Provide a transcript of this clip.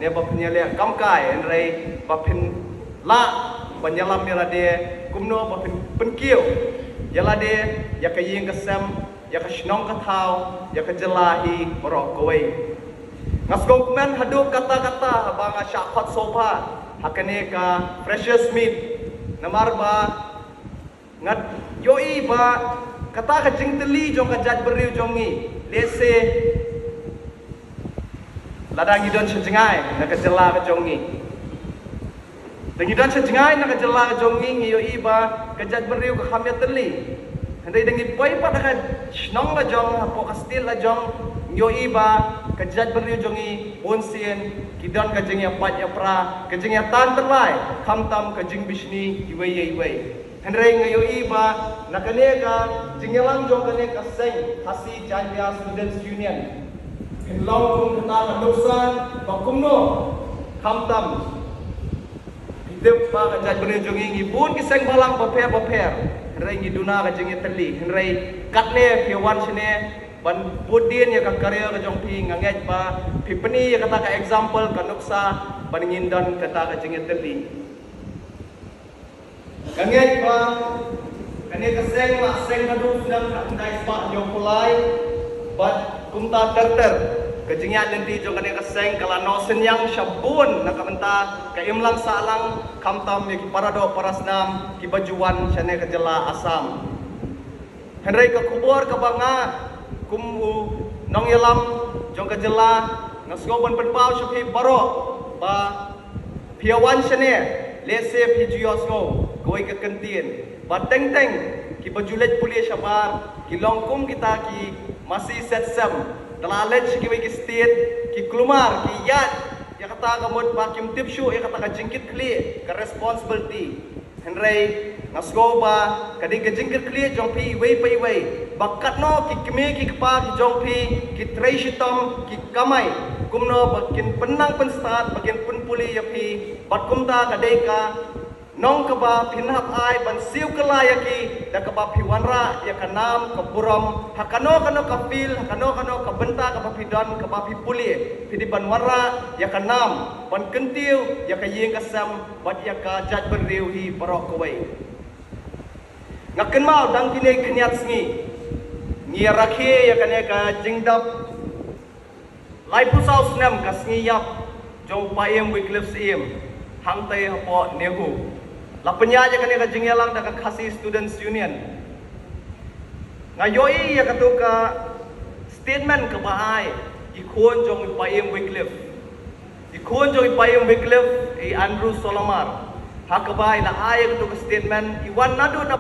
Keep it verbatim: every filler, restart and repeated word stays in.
Ne ba phin ïaleh kam kai, hynrei ba phin lah ban ïalam ïa lade kumno ba phin pynkiew ïa lade, ïa ka ïing ka sem, ïa ka shnong ka thaw, ïa ka jylla hi baroh kawei. Nga sngewkmen haduh katta katta haba nga shah khot sngewbha ha kane ka Freshers Meet, namar ba nga ïohi ba kata ka jingtylli jong ka jaitbynriew jong ngi, lehse lada ngi don sha jngai na ka jylla ka jong ngi. Da ngi don sha jngai na ka jylla ka jong ngi, ngi ïohi ba ka jaitbynriew ka kham ïatylli. Hynrei da ngi poi pat ha ka shnong la jong, hapoh ka state la jong, ngi ïohi ba ka jaitbynriew jong ngi bunsien ki don ka jingïapait ïapra, ka jingïatan tyllai, khamtam ka jingbishni iwei ïa iwei. Hynrei nga ïohi ba na kane ka jingïalang jong kane ka seng Khasi Jaintia Students Union, phin long kum kata ka nuksa ba kumno, khamtam, phi tip ba ka jaitbynriew jong ngi, ngi bun ki seng bhalang bapher bapher, hynrei ngi duna ka jingïatylli. Hynrei katne phi wan shane ban bud dien ïa ka career ka jong phi, nga ngeit ba phi pyni ïa kata ka example, ka nuksa, ban ngin don kata ka jingïatylli. Nga ngeit ba kane ka seng la seng haduh snem khatkhyndai spah hynñiewphew lai, bad kumta ter ter ka jingïaid lynti jong kane ka seng ka la noh synñiang sha bun na ka bynta ka imlang sahlang, khamtam ïa ki paradoh parasnam kiba ju wan shane ka jylla Assam. Hynrei ka khubor kaba nga kum u nongïalam jong ka jylla nga sngew ban pynpaw sha phi baroh ba phi ïa wan shane, lehse phi ju ïohsngew kawei ka kyntien ba teng teng kiba ju leit pule shabar ki long kum kita ki masi set sem. Da la leit sha kiwei ki state, ki kulmar, ki ïaid ïa kata ka mut ba kim tip shuh ïa kata ka jingkitkhlieh, ka responsibility. Hynrei nga sngew ba ka dei ka jingkitkhlieh jong phi iwei pa iwei ba katno ki kmie ki kpa ki jong phi ki trei shitom, ki kamai, kumno ba kin pynnang pynstad, ba kin pynpule ïa phi. Bad kumta ka dei ka nong kaba phin hap ai ban siew kylla ïa ki da kaba phi wanrah ïa ka nam ka burom ha kano kano ka field, ha kano kano ka bynta kaba phi don, kaba phi pule, phi dei ban wanrah ïa ka nam, ban kyntiew ïa ka ïing ka sem bad ïa ka jaitbynriew hi baroh kawei. Nga kynmaw dang kine khyndiat sngi ngi ïa rakhe ïa kane ka jingdap laiphew saw snem ka sngi ïap jong u Paiem Wycliffe Syiem hangtei hapoh NEHU. La pynïaid ïa kane ka jingïalang da ka Khasi Students Union. Nga ïohi ïa katu ka statement kaba ai i khun jong u Paiem Wycliffe. I khun jong i Paiem Wycliffe, i Andrew Solomar, ha kaba i la ai ïa katu ka statement, i wan naduh na